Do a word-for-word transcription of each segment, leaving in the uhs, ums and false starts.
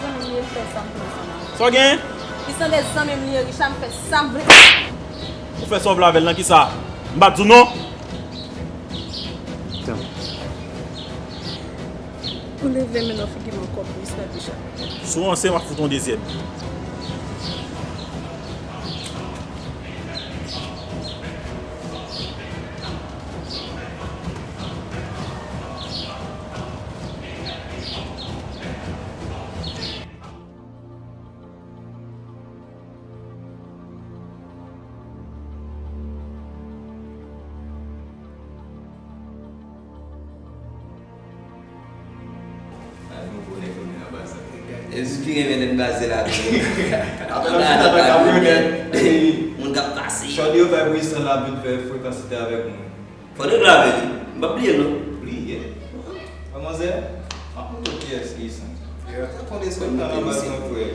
Zanmi m li ye, m fè sa m vle ansanm avè l. Sa w genyen? Li se de zanmi m li ye, Richard, m fè sa m vle. Ou fè sa w vle avè l nan kisa? M pa t di w non. Ou leve men nan figi m ankò pou respè Richard. Si w ranse, m ap fout w yon dezyèm. Ay, nou konnen konnen nan baz la. E si pi renmen lè n baze la tou. Apre la, la, la, la, moun k ap pase. Chòdi yo bay Wilson la vin fè frekansite avèk mwen. Fò nou grave li. M p ap bliye l non. Bliye? Manmanzè, m ap montre w kiyès ki Wilson. Sa fè yon derespektan nan baz mwen, frè.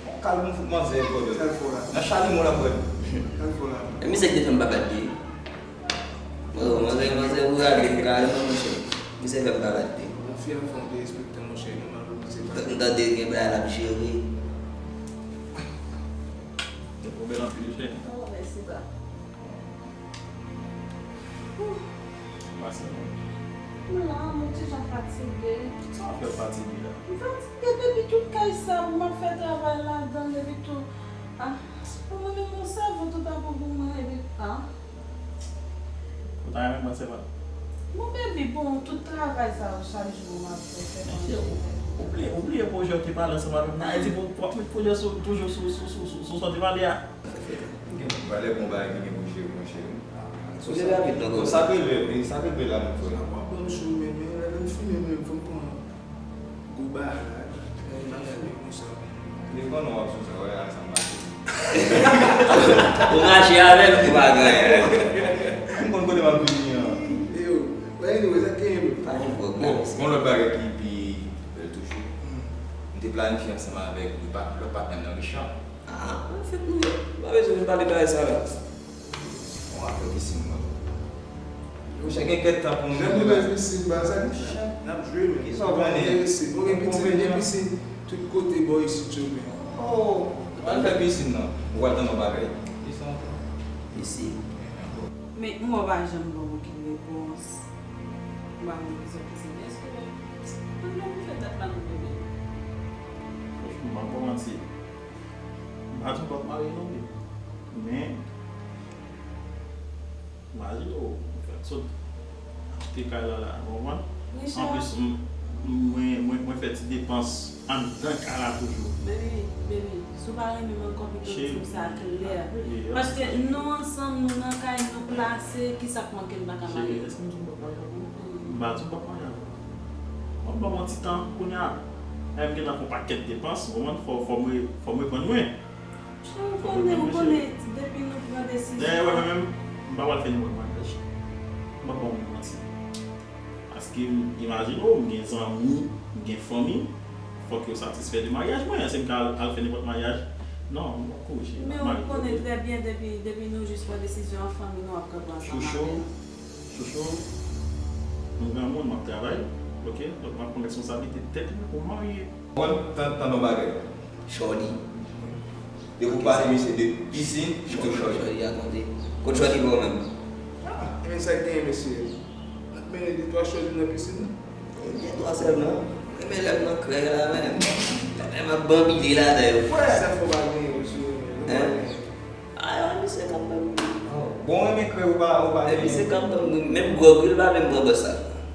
Yon kal pou m fout manzè kòdon. Nan chalimò l ap wè m. E misye ki te fè m pa bat li. Bon, manzè, manzè, ou rale m kareman, monchè. Misye fè m pa bat li. Yon fi ap fè yon derespektan, monchè, li mal pou misye pa. M tande gen bagay l ap jere. Yo pwobèm anpil, chè. Oh, mèsi, ba. Pase non. M la, mwen ti jan fatige. Sa w ap fè fatige la? M fatige depi tout kay sa pou m ap fè travay ladan l, depi tout. Ah, pou mwen menm, yon sèvo tout ap pou mwen, epi, ah. Ou ta renmen pran sèvo? Mon baby, bon, tout travay sa yo, chak jou, m ap fè, fè. Monchè, ou, ou bliye, ou bliye pwojè w te pale ansanm avè m nan. Ayiti, pou, pou w ap met pwojè sou, toujou sou, sou, sou, sou, sou sa w te pale a. Valè bon bagay ki gen pou jere, monchè. Sou jere rapid non. Bon, sa k rele, sa k rele la, mon frè. Sa pa bon jou, men, men, lè m fini, men, fò m pran gwo bagay, men, m ap fini konsa. Telefòn ou ap sou sa, wè, a sa m mache. Ou mache avè l, ou pa gen. M konn kote m ap vini an. Yo, wè, anyway, sa k genyen menm? Pa gen pwoblèm. Bon, bon, lòt bagay ki pi bèl toujou. Hmm. M te planifye ansanm avèk lòt patnè m nan, Richard. Ah, anfèt, nou, nou pa bezwen vin pale bagay sa la. Bon, afè pisin, mwen. Monchè, gen kèk tan pou nou jwe. Lè nou lè pisin, ba sa ki fè. N ap jwe, men. Kisa w konnen? Enterese. Bon, gen pisin, gen pisin tout kote bò isit yo, men. Oh, ann fè pisin, non. Ou pral tann yon bagay. Kisa ankò? Pisin. Men, m wè w pa janm ban m okenn repons. M pa konn kisa w pisin. Èske, pandan nou fè dat la, nou bebe? Franchman, m pa ba w manti. M pa di w p ap marye non, bebe. Men, imajine w, ou fèk sot achte kay la, la, w konprann? Richard. Anplis, m, m, mwen, mwen, mwen fè ti depans anndan kay la toujou. Baby, baby, si w pa renmen m ankò, pito di m sa klè. Cheri, paske nou ansanm, nou nan kay, nou plase, kisa k manke m pa ka marye? Cheri, èske m di w m p ap marye avè w? M pa di w m p ap marye avè w. W ap ban m yon ti tan, kounye a, lè m gentan fè yon pakèt depans, w konprann, fò, fò m re-, fò m reprann mwen. Ou konnen, ou konnen, depi nou pran desizyon. Dayè, wè, mwen menm, m pa pral fè nenpòt maryaj. M p ap ba w manti. Paske, imajine w, m gen zanmi, m gen fanmi, fòk yo satisfè de maryaj mwen. Èske m ka al, al fè nenpòt maryaj? Non, m p ap korije. Men ou konnen trè byen, depi, depi nou jis pran desizyon an, fanmi nou ap kanpe ansanm avè nou. Chouchou, chouchou, m granmoun, m ap travay, oke? Donk, m ap pran responsablite tèt mwen pou m marye. Bon, tann, tann yon bagay. Shorty. Depi w pale misye de pisin, li tou Shorty. Shorty a konte. Kot Shorty ba w menm? Ah, men sa k genyen, mesye? N ap mennen de twa Shorty nan pisin nan. De twa sèlman. Men lè m nan krèy la menm. Lè m ap banbile ladan yo. Frè! Sa fò pa genyen, mesye. Hein? Ah, misye kanpe m. Bon, renmen krèy ou pa, ou pa. Epi se kanpe m, menm gwòg li pa vle m pran bòs la.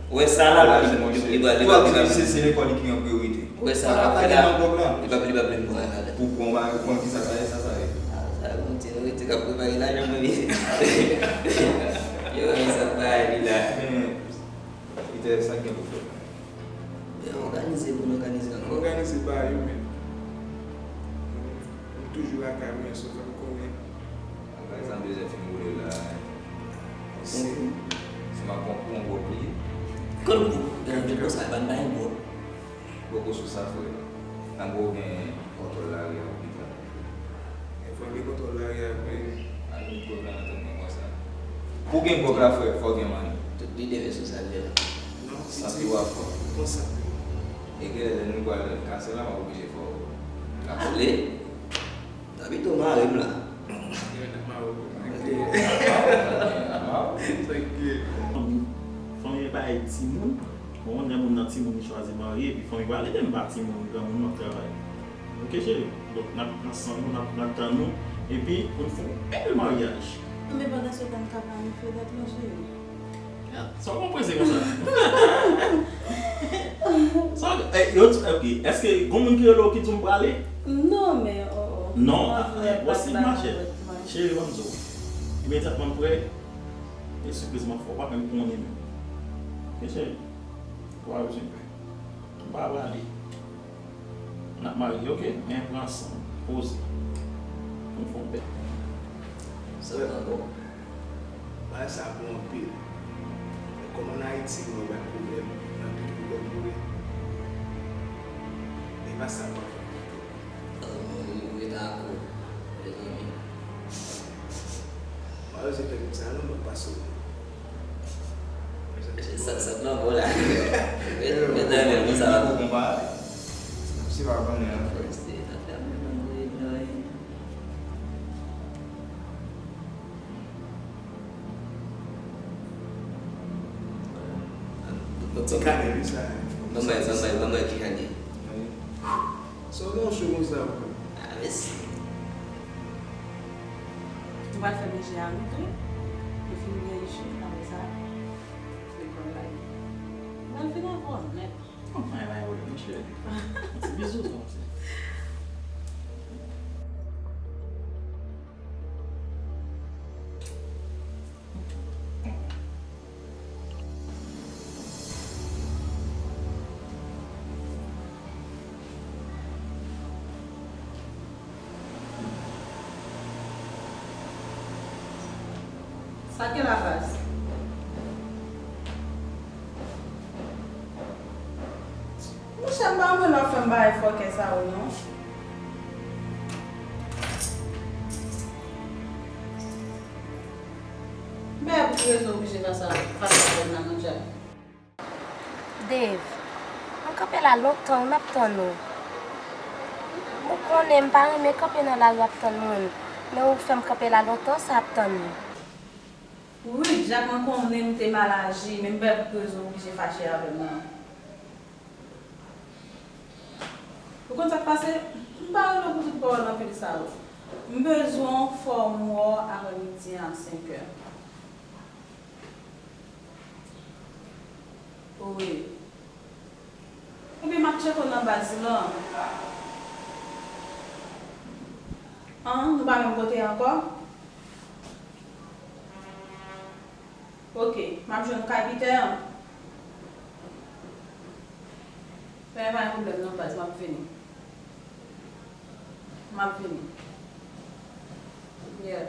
Wè sa la, li, li, li, li, li, li, li, li, se, se lekòl li ki an priyorite. Wè sa la, pa gen nan gwòg la. Li pa, li pa vle m pran ladan. Pou pran, ou konn ki sa sa ye, sa sa ye. Ah, sa bon, ti nou rete k ap prepare lajan mwen. Yo, men sa pa li la. Men, Peter, sa k gen pou fèt? Men òganize pou n òganize ankò. Òganize pa yo menm. M toujou lakay mwen, so fè m konnen. Lakay sa m bezwen fin boule la. Si, si m ap pran kou yon gwo pli. Kon kou, gen yon konsa, e pa n pa yon gwo. Poko sou sa, frè. Tankou w gen kontwòl lari a, ou pita. Enfòme kontwòl lari a, men. Al met gwòg la nan tank mwen konsa. Pou gen gwòg la, frè, fò gen manmi. Tout lide rezo sa l ye la. Non, santi w ap fò. Konsa. E genlè lè nou pral kase la, m ap oblije fè w kase. Ou vle? Tabito mare m la. Fanmi, fanmi bay timoun. Bon, lè moun nan timoun li chwazi marye, epi fanmi pa rete m pa timoun, granmoun m ap travay. Ok, cheri? Donk, n ap pran san nou, n ap pran tan nou, epi pou n fè yon bèl maryaj. Men pandan se tan, m ka planifye dat mwen, cheri. Sa w konn prese konsa? Sa w, eh, yo, ok, èske gon moun ki rele w ki di w m prale? Non, men, oh, oh. Non, ah, eh, wè si machè. Cheri, ban m di w. Imedyatman m prè, e sipriz m ap fè w, w pa menm konnen menm. Ok, cheri? Ou pa bezwen pè. M pa prale. N ap marye, ok? Men pran san w, poze. Pou n fè yon bèl. Sa pran bon. Bagay sa bon anpil. Men kòm ann Ayiti, nou gen pwoblèm, gen anpil pwoblèm nou gen. E pa sa m ap fè. Ou ret ankò. Ou ret renmen. Mayoze fè moun sa non, mwen pase w. Sa, sa nan bon la. Ret, ret nan men, sa va. Si pa konnen an. Ti kanèl, wi, sa. Ban mwen, ban mwen, ban mwen ti kanèl. Sa w nan cho konsa, bro? Ah, mèsi. Ou pral fè manje a wi tou. Ou fin byen ichi, apre sa, lekòl la. Mwen fin avè w nèt. Bon, pa gen pwoblèm, monchè. Ti bizou, sa, monchè. Sa gen la baz. Monchè, m pa renmen lè w ap fè m bagay fòkè sa yo, non. M pè pou ki rezon w oblije fè sa, fè sa avè m la, non, Jack? Dave, m kanpe la lontan wi, m ap tann ou. Ou konnen m pa renmen kanpe nan lari ap tann moun, men ou fè m kanpe la lontan sa ap tann ou. Wi, Jack, mwen konnen m te mal aji, men m pè pou ki rezon w oblije fache avè m nan. Ou konn sa k pase? M pa rele w pou tout pawòl anpil sa yo. M bezwen w fò m wè w aprèmidi an a senkè. Wi. Ebyen, m ap tcheke w nan baz lan. An, nou pa menm kote ankò? Ok, m ap jwenn w kay Peter an. Ebyen, pa gen pwoblèm non, baz, m ap vini. M ap vini. Yeah.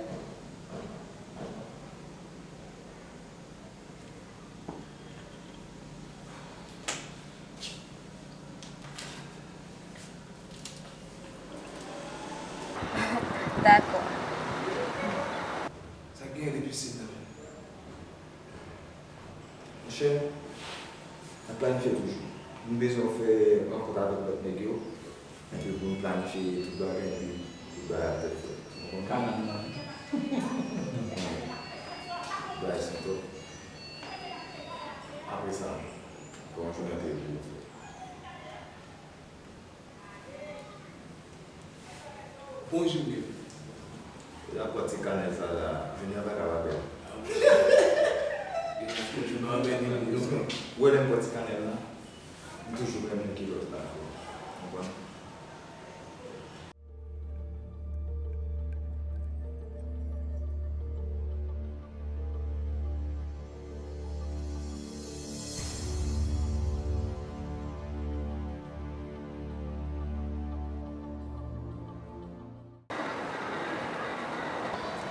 Dakò. Sa k genyen depi se tan? Monchè, n ap planifye toujou. Nou bezwen w fè rankont avèk lòt nèg yo. Epi pou nou planifye tout bagay, epi tout bagay ap fèt. Ou konprann? Kanal nan. Bagay sa tou. Apre sa, kòman jounen te ye pou ou? Bonjou, Bill. Ou dakò ti kanèl sa la, Junior pa ka pa bèl. Ou wè lè m bwè ti kanèl la, m toujou renmen kilòt la. Konprann?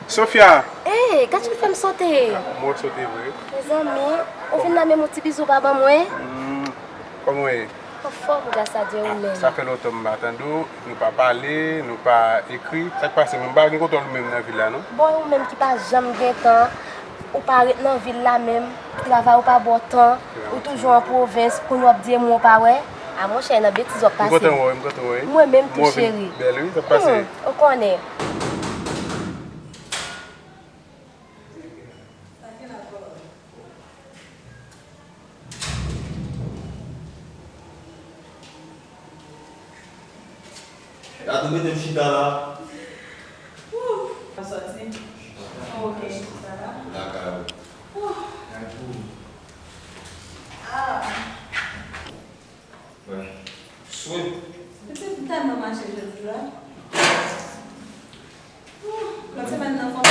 Sofia! Ey, gad jan l fè m sote! Mwen sote vre. Mezanmi, ou vin la menm yon ti bizou pa ban mwen? Hmm, kòman w ye? Anfòm, gras a Dye, ou menm? Sa fè lontan m pa tande w, nou pa pale, nou pa ekri. Sa k pase menm? M pa gen kontwòl ou menm nan vil la, non? Bon, ou menm ki pa janm gen tan, ou pa ret nan vil la menm, travay ou pa ba w tan, ou toujou an pwovens, kounye w ap di e mwen ou pa wè. A monchè, nan betiz w ap pase. M kontan wè w, m kontan wè w. Mwen menm tou, cheri. Bèl wi, sa pase. Hmm, ou konnen. Gade, mete m chita la. Ou soti? Ok, chita la. Lakay ou. Ah. Wè. Swe. Pitit, m tèlman mache jodi la. Nan semèn nan, fò m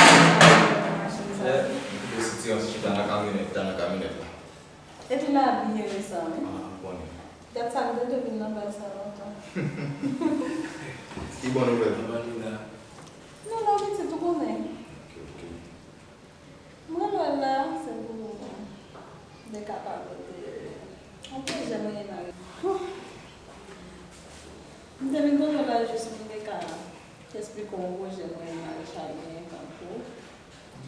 mache sa. Lè m kite sitirans chita nan kamyonèt, ta nan kamyonèt la. Epi l abiye resan, wi. Ah, m konnen. Gad sa m te dwe vin nan bal sa lontan. Ki bon nouvèl? Non, non, pitit, ou konnen. Ok, ok. Mwen wè la, se pou m te kapab anpeche mwen mare. M te vin kote w la jis pou m te ka esplike w yon pwojè mwen mare sa genyen tankou.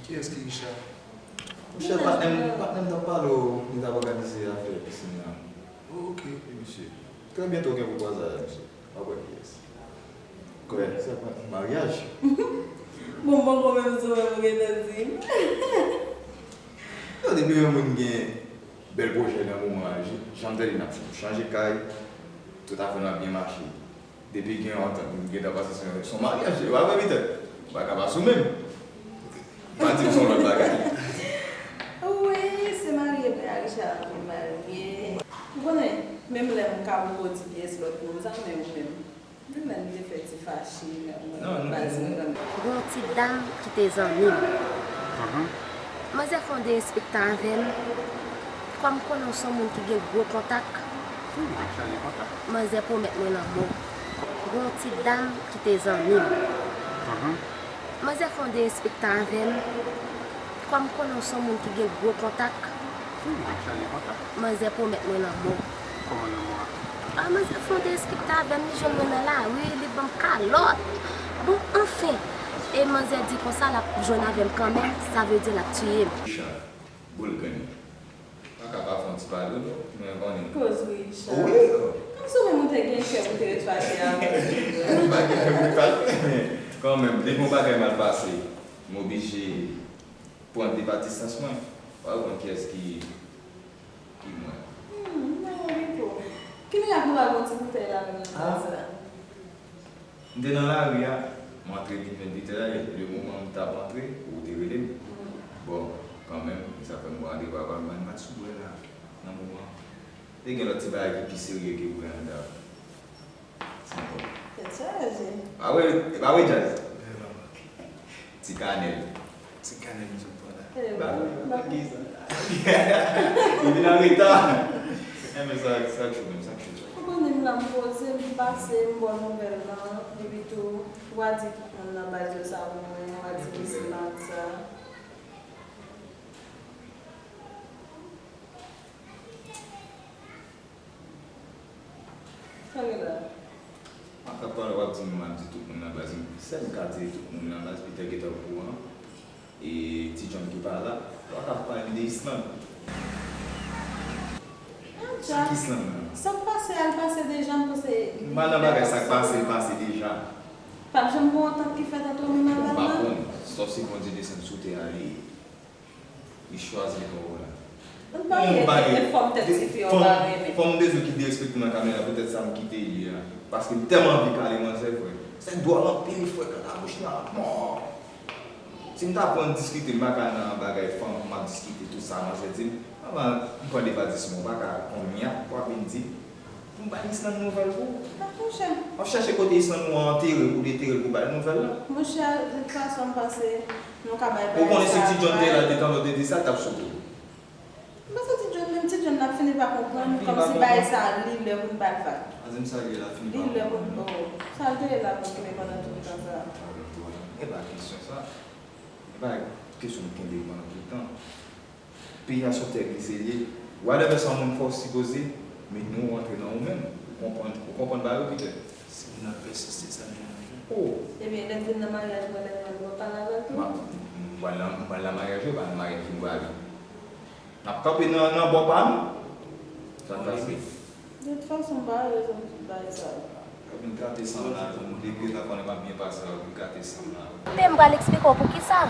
Kiyès ki Richard? Monchè, patnè m, patnè m t ap pale w, li t ap òganize afè pisin nan. Oh, ok. Wi, mesye. Trè byento gen pou kwaze avè misye. W ap wè kiyès. Kwè, se pa maryaj. Bon, m poko menm sou mwen pou gentan di m. Non, depi yon moun gen bèl pwojè nan moman an, jan m tande n ap chanje kay, tout afè nou ap byen mache. Depi gen yon antant, nou gentan panse se yon, se yon maryaj, e pa vre, Peter? Ou pa ka pase ou menm. Pa di m se yon lòt bagay. Wi, se marye mwen a Richard vin marye. Ou konnen, menm lè m ka poko di pyès lòt moun sa, men ou menm. Menm lè m te fè ti fache, men ou menm, baz mwen kanmenm. Gon ti dam ki te zanmi m. Manzè fè yon derespektan avè m. Kòm m konnen w se yon moun ki gen gwo kontak. Manzè pwomèt mwen lanmò. Gon ti dam ki te zanmi m. Manzè fè yon derespektan avè m. Kòm m konnen w se yon moun ki gen gwo kontak. Manzè pwomèt mwen lanmò. Kòman lanmò a? Ah, manzè fè yon derespektan avè m, li jwenn mwen nan lari, li ban m kalòt. Bon, anfen. E manzè di konsa l ap jwenn avè m kanmenm, sa vle di l ap tiye m. Richard, boul grenn. Pa ka pa fè yon ti pale non, men konnen. Koz wi, Richard. Wi. Kòmsi w menm ou te gen kè pou te ret fache avè m. M pa gen kè pou m fache, men kanmenm, depi yon bagay mal pase, m oblije pran de pa distans mwen. W ap konn kiyès ki, ki mwen. Hmm, non, Rico. Ki mirak nou pa gon ti boutèy la menm nan kaz la? M te nan lari a, m antre vin jwenn Peter la, e le moman m t ap antre, ou te rele m. Bon, kanmenm, e sa fè m pran randevou avè w, m pa t sou bwè la, nan moman an. Te gen lòt ti bagay ki pi serye ke bwè anndan. Tèt chaje. Pa vre, e pa vre, Jazz? Ti kanèl. Ti kanèl m sot pran la. E, ba, ba, ki sa? Li vin an reta. E, men sa, sa k cho menm, sa k cho. Ou konnen m la, m poze, m pase, m ba w nouvèl lan, epi tou, w a di tout moun nan baz yo sa pou mwen, w a di misye mad sa. Sa gen la? Mwen ka pale, w ap di m, m ap di tout moun nan baz, sèl m ka di tout moun nan baz, Peter gentan okouran. E Ti John ki pa la, w ap pale m de Islande. Sa k Islande nan? Sa k pase a, l pase deja, m panse. M pa nan bagay sa k pase, l pase deja. P ap janm gen yon antant ki fèt ant ou menm avè l nan? M pa konn, sòf si Bondye desann sou tè a, li Li chwazi li konn wola. Ann pa rete, fòm tèt tifi an pa renmen. Fòm bezwen ki derespekte nan kamera, poutèt sa m kite li a. Paske m tèlman anvi kale manzè, frè. Sèk dwòl anpil, frè, kaka bouch la mò. Si m ta pran diskite, m pa ka nan bagay fanm, m ap diskite tout sa manzè di m. Anvan m pran de pa dis mwa, m pa ka kounye a, w ap vin di m. Pou m bay Islande nouvèl pou ou. Ah, monchè. W ap chèche kote Islande nou an antere l pou detere l pou bay nouvèl la. Monchè, de tout fason, m panse nou ka bay bagay sa. Ou konnen si Ti John te la, te tande w te di sa, l t ap sou tou. M panse Ti John, menm Ti John, l ap fini pa konprann, kòmsi bagay sa, li lè pou n ba l vag. Ann di m sa, li lè l ap fini pa konprann. Li lè pou n, oh, sa l te ye la pou n kenbe pandan tout tan sa. E pa kesyon sa. E pa kesyon n kenbe pandan tout tan. Peyi a se yon tè grize li ye. Whatever sa yon moun fè w sipoze, men nou rantre nan ou menm. Ou konprann, ou konprann bagay yo, Peter? Si moun ap pèsiste, sa nou manje. Oh! Ebyen, lè n vin nan maryaj mwen, lè mwen, mwen pale avè l tou. M ap, m pral nan, m pral nan maryaj yo, pa nan maryaj nou prale. N ap kanpe nan, nan bò pa nou. Sa k pase? De tout fason, m pa rezon tout bagay sa yo. Yo vin kate san m la, jan nou depi yo ta konnen m ap byen pase la, yo vin kate san m la. Men m pral eksplike w poukisa.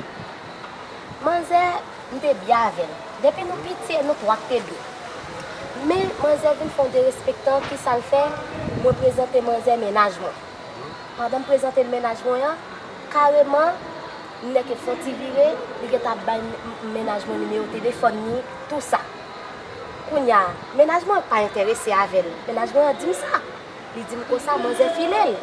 Manzè, m te byen avè l. Depi nou piti, e nou twa k te byen. Men manzè vin fè yon derespektan, kisa l fè? Mwen prezante manzè mennaj mwen. Pandan m prezante l mennaj mwen an, kareman, m nèke fè yon ti vire, li gentan ap bay m- m- mennaj mwen nimewo telefòn li, tou sa. Kounye a, mennaj mwen an pa enterese avè l. Mennaj mwen an di m sa. Li di m konsa, manzè file l.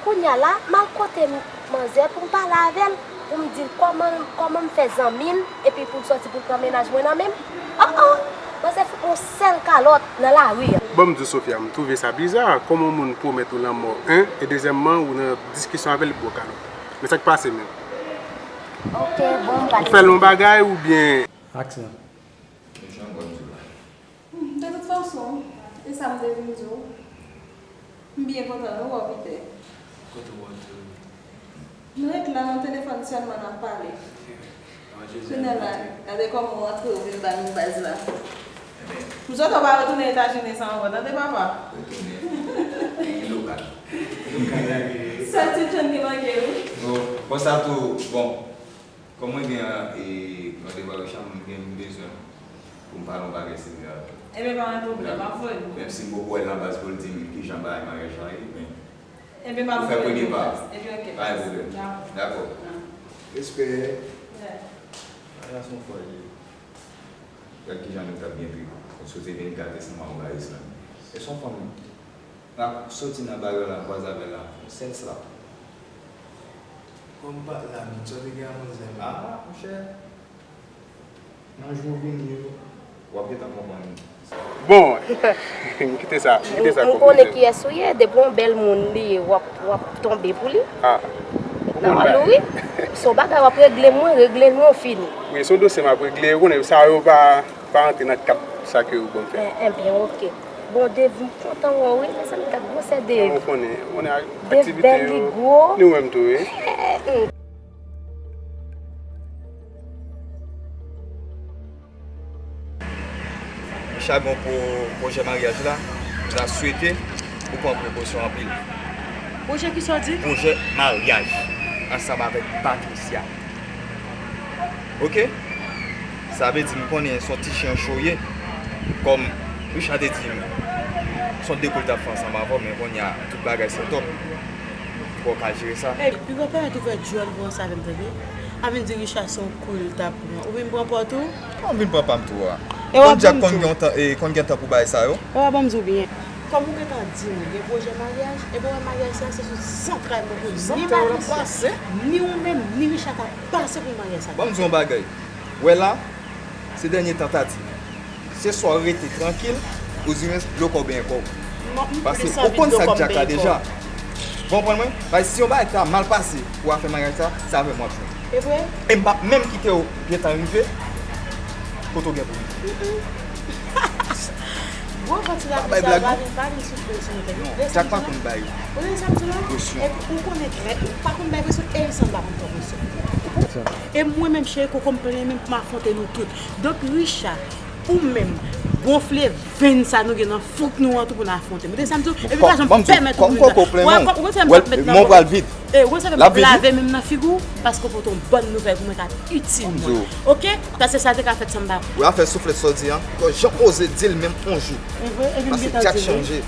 Kounye a la, m al kote m- manzè pou m pale avè l, pou m di l kòman kòman m fè zanmi l, epi pou l sòti pou l pran mennaj mwen nan men m. Oh oh! Manzè fout m yon sèl kalòt nan lari a. Ban m di w Sofia, m twouve sa biza, kòman yon moun pwomèt ou lanmò, en, e dezyèmman, ou nan diskisyon avè l, li ba w kalòt. Men sa k pase menm? Ok, bon, m pral Ou fè l yon bagay oubyen? Aksyon. De tout fason, e sa m te vin di w. M byen kontan nou wè w Peter. Kote w ap di? Nou ret la nan telefòn sèlman n ap pale. Kounye a la, gade kòman w antre w vin ba nou baz la. M swete w pa retounen Etazini san ankò, tande papa? Retounen. Gen lokal. Sèl ti djòn ki manke wi. Bon, konsa tou, bon. Kòm mwen gen e randevou a Richard, mwen gen m bezwen pou m pale yon bagay serye avè l. Ebyen pa gen pwoblèm, m ap voye l. Menm si m poko wè l nan baz pou l di m kijan bagay maryaj la ye, men Ebyen m ap voye l. Ou fè premye pa. Ebyen ok. Pa gen pwoblèm. Dakò. Respè. Bagay la se yon fwa l ye. Gad kijan nou t ap byen viv. Ou sot vin gate san maryaj la. E se yon fanm. N ap soti nan bagay la, kwaze avè l la, yon sèl slap. Kòm pa la menm, sa w te gen a manzè menm? Ah, monchè. Nan jou vini yo, w ap gentan konprann. Bon, kite sa, kite sa. M konnen kiyès ou ye, depi yon bèl moun li ye, w ap w ap tonbe pou li. Ah. Nan wòl ou wi. Se yon bagay w ap regle mwen, regle nou fini. Wi, se yon dosye m ap regle, ou konnen sa yo pa pa rantre nan kad sa ke ou ban m fè. Enben, ok. Bon, Dave, m kontan wè w wi, mezanmi, gad gwosè Dave. Ou konnen, ou konnen aktivite yo. Dave bèl, li gwo. Li menm tou, wi. Richard gen yon pwojè maryaj la, m ta swete ou pran prekosyon anpil. Pwojè kisa w di? Pwojè maryaj ansanm avèk Patricia. Ok? Sa vle di m konnen se yon ti chen cho w ye. Kòm Richard te di m, se yon depo l t ap fè ansanm avè w, men kounye a tout bagay se top. Fò w ka jere sa. Ey, piga w pa mèt ouvè djòl pou ansanm avè m tande. A vin di Richard se yon kou l t ap pran. Ou vin pran pa w tou? Ou vin pran pa m tou a. Konn Jack konn gen tan, e, konn gen tan pou bagay sa yo. E w ap ban m di w byen. Kòm ou gentan di m gen pwojè maryaj, ebyen w wè maryaj sa se sou zantray mwen pou ni Patricia, ni ou menm, ni Richard ka pase pou maryaj sa. Ban m di w yon bagay. W wè la, se dènye tantativ. Se swa w rete trankil, ouzimens bloke w benyen kò w. Paske ou konn sa k Jack la deja. Ou konprann mwen? Paske si yon bagay ta mal pase pou afè maryaj sa, se avè m w ap jwenn. E vre? E m p ap menm kite w gentan rive kote w gen pou rive. Gwo vantilatris la pa vin, pa vin soufle sou nou tèt. Non, Jack pa konn bay presyon. Epi ou konnen trè, ou pa konn bay presyon, e m sanble pa konn pran presyon. E mwen menm cheri koko m plen menm pou m afwonte nou tout. Donk Richard, ou menm, gonfle venn sa nou gen nan fwonk nou an tou pou n afwonte. Ou tande sa m di w? Epi pa janm pèmèt ou vin la. Ou wè kòman m pral vit. E ou wè sa fè m ap lave menm nan figi w, paske w pote yon bòn nouvèl pou mwen k ap itil mwen. Ok? Paske sa te ka fèt san m pa. Ou afè souflèt sa w di an, ou jan oze di l menm yon jou. Paske Jack chanje.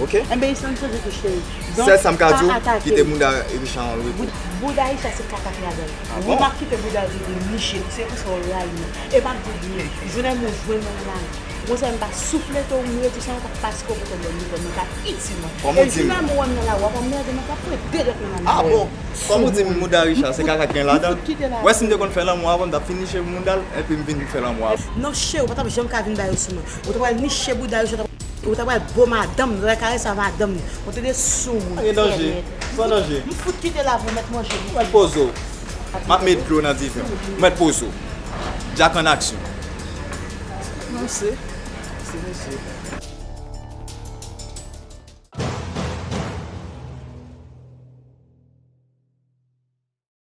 Ok? Enben, Islande chanje tou cheri. Sèl sa m ka di w, kite bouda Richard an repo. Bouda Richard se kaka ki ladan l. Ou pa kite bouda l rete niche, se pou sa w rayi mwen. E m ap di w byen, jounen m ou jwenn mwen nan lari. Mwen sèl m pa souflete w, m redi sa ankò paske w pote bòn nouvèl mwen k ap itil mwen. E jounen m ou wè m nan lari, w ap anmède mwen, w ap pran de dwèt mwen nan lari. Ah bon? Kòm ou di m bouda Richard se kaka k gen ladan l. Ou wè si m te konn fè lanmou avè w, m t ap fin niche bouda l, epi m vin fè lanmou avè w. Non cheri, ou pa t ap janm ka vin ba yo sou mwen. Ou ta pral niche bouda Richard, ou ta pral bo madanm, ou ta pral karese a madanm li. Ou tande sou moun. Pa gen danje. San danje. M fout kite la pou w mèt manje. Ou mèt poze w. M ap met dlo nan diven w. Ou mèt poze w. Jack an aksyon. Mesye. Mesye, mesye.